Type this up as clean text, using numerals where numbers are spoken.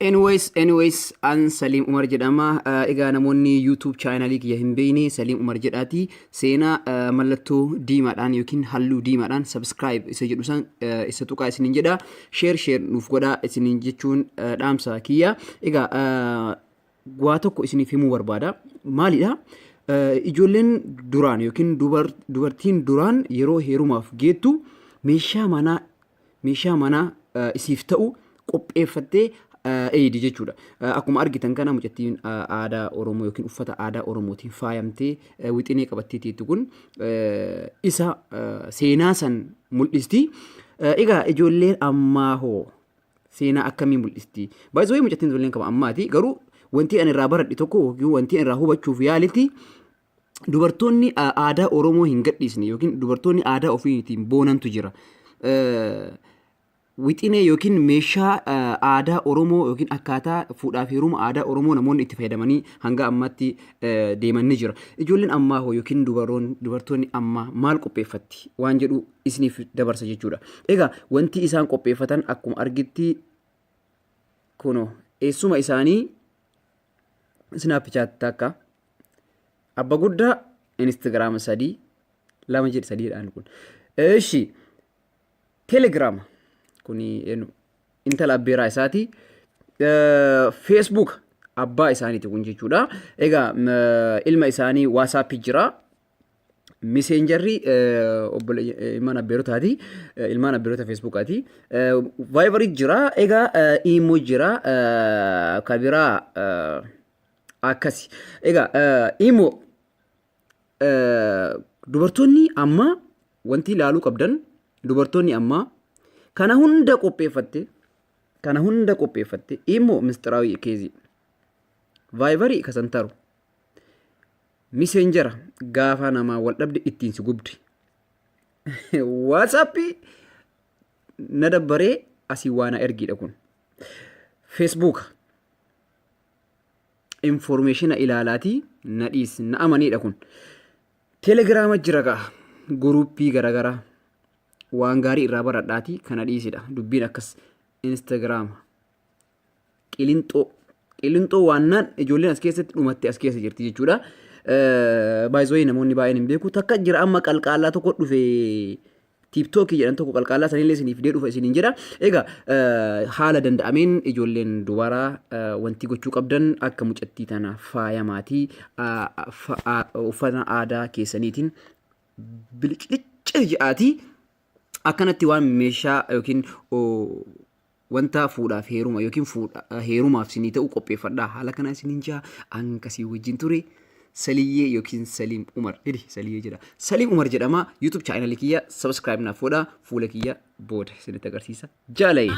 Anyways, anyways, an Saliim Umar jedhama. Egaa namoonni YouTube chaanalii kiyya hin beekne Saliim Umar jedhaati. Seenaa mallattoo diimaadhaan yookiin halluu diimaadhaan subscribe isa jedhu san isa tuqaa isiniin jedha. Share share nuuf godhaa isiniin jechuun dhaamsa kiyya. Egaa waa tokko isiniif himuu barbaada. Maalidha? Ijoolleen duraan yookiin dubartiin duraan yeroo heerumaaf geettu meeshaa manaa meeshaa manaa isiif ta'u qopheeffattee eeydi jechuudha. Akkuma argitan kana mucattiin aadaa Oromoo yookiin uffata aadaa Oromootiin faayamtee wixinee qabattee teettu kun isa seenaa san mul'isti. Egaa ijoolleen ammaa hoo seenaa akkamii mul'isti? Baay'isoo mucattiin ijoolleen qaba ammaati garuu wanti ani irraa baradhe tokko yookiin wanti ani irraa hubachuuf yaaletti dubartoonni aadaa Oromoo hin gadhiisne yookiin dubartoonni aadaa ofiitiin boonantu jira. Wixinee yookiin meeshaa aadaa Oromoo yookiin akkaataa fuudhaaf heeruma aadaa Oromoo namoonni itti fayyadamanii hanga ammaatti deeman ni jira. Ijoolleen ammaa hoo yookiin dubartoonni ammaa maal qopheeffatti waan jedhu isiniif dabarsa jechuudha. Egaa wanti isaan qopheeffatan akkuma argitti kunoo eessuma isaanii Snapchat takka abba guddaa Instagram sadii lama jedhi sadiidhaan kun. Eshi Telegram kuni eenyu intala abbeeraa isaati. Facebook abbaa isaaniiti kun jechuudha. Egaa ilma isaanii WhatsApp jira. Miseenjarri ilmaan abbeerotaati. Ilmaan abbeerota Facebookaati. Viber jira. Egaa Imo jira. Kabiraa akkasi. Egaa Imo dubartoonni ammaa wanti ilaaluu qabdan dubartoonni ammaa kana hunda qopheeffatte kana hunda qopheeffatte Imo mistiraawii keezii Viberii kasantaru Miseenjara gaafa namaa wal dhabde ittiin si gubdi. Waatsaappii na dabbaree asii waa na ergiidha kun. Feesbuuka informeeshina ilaalaatii na dhiis na amaniidha kun. Telegiraama jira gaa guruuppii garaagaraa waan gaarii irraa baradhaatii kana dhiisidha dubbiin akkas Instagiraama. Qilinxoo. Qilinxoo waannaan ijoolleen as keessatti dhumatte as keessa jirti jechuudha. Baay'ee namoonni baay'een hin beeku. Takka jira amma qalqaallaa tokko dhufe tiiktookii jedhan tokko qalqaallaa sanillee isiniif fidee dhufa isiniin jedha. Egaa haala danda'ameen ijoolleen dubaraa wanti gochuu qabdan akka mucattii tana faayamaatii uffata aadaa keessaniitiin biliciliccee jedhaatii akkanatti waan meeshaa yookiin Wanta fuudhaaf heeruma yookiin fuudha heerumaaf sinii ta'u qopheeffadhaa. Haala kanaan isiniin ja'a an kasii wajjin ture Saliyyee yookiin Saliim Umar. Hidi Saliyyee jedha. Saliim Umar jedhama. YouTube channel kiyya subscribe naaf godhaa. Fuula kiyya booda isinitti agarsiisa. Jaalayee.